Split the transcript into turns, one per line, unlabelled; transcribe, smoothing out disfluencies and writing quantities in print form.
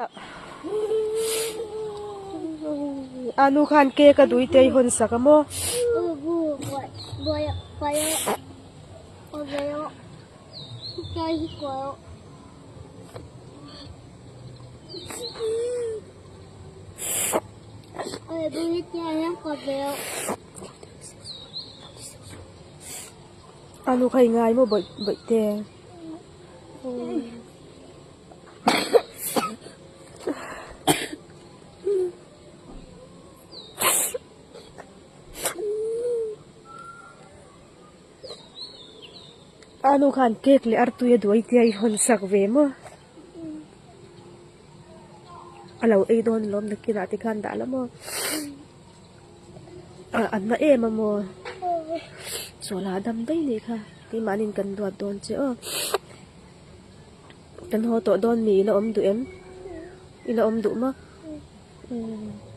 Anu khan cake a dui te i hawn sak a maw? Anu kha i ngai maw bawih bawihte? A nu khan cake leh artui a duai tia i hawn sak ve maw? A lo ei dawn alawm nakinah te khan dah la maw? A na em a maw? Chawlh a dam daih nih kha keimahniin kan duat dawn che aw. Kan haw tawh dawn mi ila awm duh em? Ila awm duh maw? Umm.